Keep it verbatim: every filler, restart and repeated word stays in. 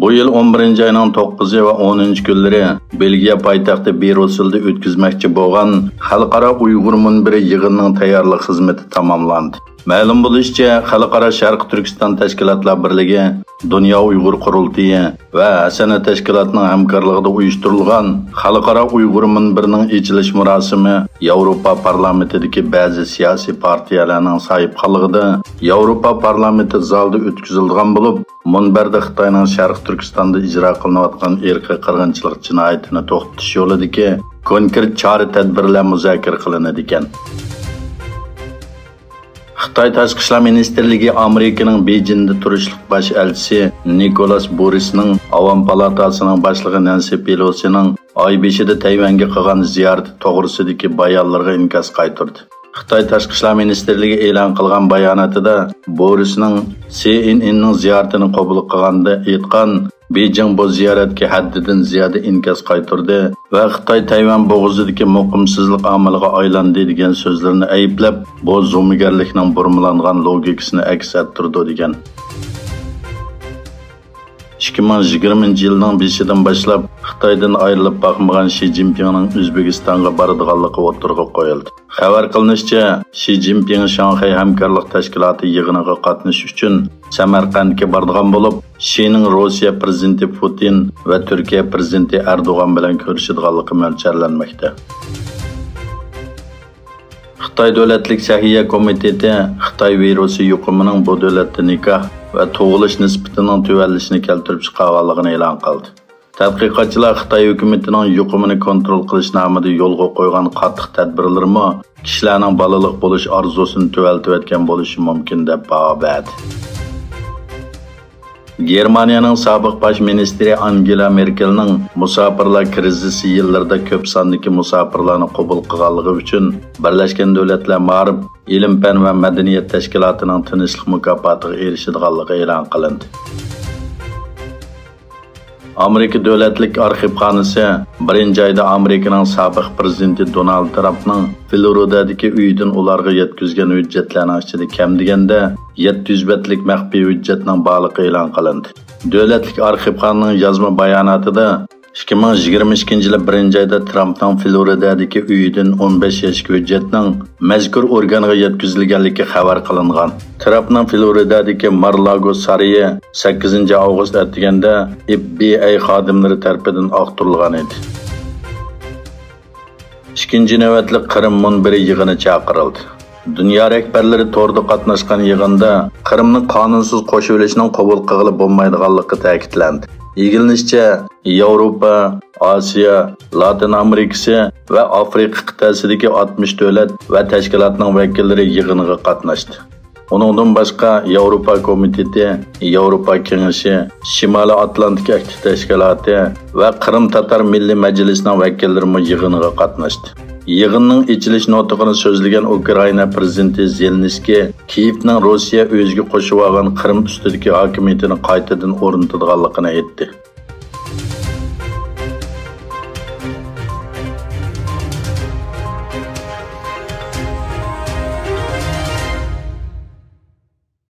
بۇ يىل ئون بىرىنچى ئاينىڭ توققۇزى ۋە ئونىنچى كۈنلىرى بېلگىيە پايتەختى بريۇسسېلدا ئۆتكۈزمەكچى بولغان خەلقئارا ئۇيغۇر مۇنبىرى يىغىنىنىڭ تەييارلىق خىزمىتى تاماملاندى. مەلۇم بولۇشىچە، خەلقئارا شەرقىي تۈركىستان تەشكىلاتلار بىرلىكى، دۇنيا ئۇيغۇر قۇرۇلتىيى ۋە ھەسەنە تەشكىلاتىنىڭ ھەمكارلىقىدا ئۇيۇشتۇرۇلغان خەلقئارا ئۇيغۇر مۇنبىرىنىڭ ئېچىلىش مۇراسىمى ياۋروپا پارلامېنتىدىكى بەزى سىياسىي پارتىيەلەرنىڭ ساھىبخانلىقىدا ياۋروپا پارلامېنتى زالىدا ئۆتكۈزۈلىدىغان بولۇپ، مۇنبەردە خىتاينىڭ شەرقىي تۈركىستاندا ئىجرا قىلىنىۋاتقان ئىرقىي قىرغىنچىلىق جىنايىتىنى توختىتىش يولىدىكى كونكرېت چارە-تەدبىرلەر مۇزاكىرە قىلىنىدىكەن. خىتاي تاشقى ئىشلار مىنىستىرلىكى ئامېرىكىنىڭ بېيجىڭدا تۇرۇشلۇق باش ئەلچىسى نىكولاس بورىسنىڭ ئاۋام پالاتاسىنىڭ باشلىقى نەنسى پېلوسىنىڭ ئاي بېشىدا تەيۋەنگە قىلغان زىيارىتى توغرىسىدىكى بايانلىرىغا ئىنكاس قايتۇردى. خىتاي تاشقى ئىشلار مىنىستىرلىكى ئېلان قىلغان باياناتىدا بورىسنىڭ سى ئېن ئېننىڭ زىيارىتىنى قوبۇل قىلغاندا ئېيتقان، بېيجىڭ بۇ زىيارەتكە ھەددىدىن زىيادە ئىنكاس قايتۇردى ۋە خىتاي تەيۋەن بوغۇزىدىكى مۇقىمسىزلىق ئامىلىغا ئايلاندى دېگەن سۆزلىرىنى ئەيىبلەپ، بۇ زومىگەرلىكنىڭ بۇرمىلانغان لوگىكىسىنى ئەكس ئەتتۈرىدۇ دېگەن. ئىككى مىڭ يىگىرمىنچى يىلنىڭ بېشىدىن باشلاپ خىتايدىن ئايرىلىپ باقمىغان شى جىنپىڭنىڭ ئۆزبېكىستانغا بارىدىغانلىقى ئوتتۇرىغا قويۇلدى. خەۋەر قىلىنىشىچە، شى جىنپىڭ شاڭخەي ھەمكارلىق تەشكىلاتى يىغىنىغا قاتنىشىش ئۈچۈن سەمەرقەنتكە بارىدىغان بولۇپ، شىنىڭ روسىيە پىرېزىدېنتى پۇتىن ۋە تۈركىيە پىرېزىدېنتى ئەردوغان بىلەن كۆرۈشىدىغانلىقى مۆلچەرلەنمەكتە. خىتاي دۆلەتلىك سەھىيە كومىتېتى خىتاي ۋىرۇسى يۇقۇمىنىڭ بۇ دۆلەتتە نىكاھ ۋە تۇغۇلۇش نىسبىتىنىڭ تۆۋەنلىشىنى كەلتۈرۈپ چىقارغانلىقىنى ئېلان قىلدى. تەتقىقاتچىلار خىتاي ھۆكۈمىتىنىڭ يۇقۇمىنى كونترول قىلىش نامىدا يولغا قويغان قاتتىق تەدبىرلىرىمۇ كىشىلەرنىڭ بالىلىق بولۇش ئارزۇسىنى تۆۋەنلىتىۋەتكەن بولۇشى مۇمكىن، دەپ باھا بەردى. گېرمانىيەنىڭ سابىق باش مىنىستىرى ئانگېلا مېركېلنىڭ مۇساپىرلار كىرىزىسى يىللىرىدا كۆپ ساندىكى مۇساپىرلارنى قوبۇل قىلغانلىقى ئۈچۈن بىرلەشكەن دۆلەتلەر مائارىپ، ئىلىم-پەن ۋە مەدەنىيەت تەشكىلاتىنىڭ تىنچلىق مۇكاپاتىغا ئېرىشىدىغانلىقى ئېلان قىلىندى. ئامېرىكا دۆلەتلىك ئارخىپخانىسى بىرىنچى ئايدا ئامېرىكىنىڭ سابىق پىرېزىدېنتى دونالد ترامپنىڭ فلورىدادىكى ئۆيىدىن ئۇلارغا يەتكۈزگەن ھۆججەتلەرنىڭ ئىچىدە كەم دېگەندە يەتتە يۈز بەتلىك مەخپىي ھۆججەتنىڭ بارلىقى ئېلان قىلىندى. دۆلەتلىك ئارخىپخانىنىڭ يازما باياناتىدا ئىككى مىڭ يىگىرمە ئىككىنچى يىلى بىرىنچى ئايدا تىرامپنىڭ فلورىدادىكى ئۆيىدىن ئون بەش ياشلىق ھۆججەتنىڭ مەزكۇر ئورگانغا يەتكۈزۈلگەنلىكى خەۋەر قىلىنغان. تىرامپنىڭ فلورىدادىكى مار-لاگو سارىيى سەككىزىنچى ئاۋغۇست ئەتىگەندە ئېف بى ئاي خادىملىرى تەرىپىدىن ئاختۇرۇلغان ئىدى. ئىككىنچى نۆۋەتلىك قىرىم مۇنبىرى يىغىنى چاقىرىلدى. دۇنيا رەھبەرلىرى توردا قاتناشقان يىغىندا قىرىمنى قانۇنسىز قوشۇۋېلىشنىڭ قوبۇل قىلغىلى بولمايدىغانلىقى تەكىتلەندى. ئىگىلىنىشىچە، ياۋروپا، ئاسىيا، لاتىن ئامېرىكىسى ۋە ئافرىقا قىتئەسىدىكى ئاتمىش دۆلەت ۋە تەشكىلاتنىڭ ۋەكىللىرى يىغىنغا قاتناشتى. ئۇنىڭدىن باشقا، ياۋروپا كومىتېتى، ياۋروپا كېڭىشى، شىمالىي ئاتلانتىك ئەھدى تەشكىلاتى ۋە قىرىم تاتار مىللىي مەجلىسىنىڭ ۋەكىللىرىمۇ يىغىنغا قاتناشتى. يىغىننىڭ ئېچىلىش نۇتقىنى سۆزلىگەن ئۇكرائىنا پىرېزىدېنتى زېلېنسكىي كىيېۋنىڭ روسىيە ئۆزىگە قوشۇۋالغان قىرىم ئۈستىدىكى ھاكىمىيىتىنى قايتىدىن ئورنىتىدىغانلىقىنى ئېيتتى.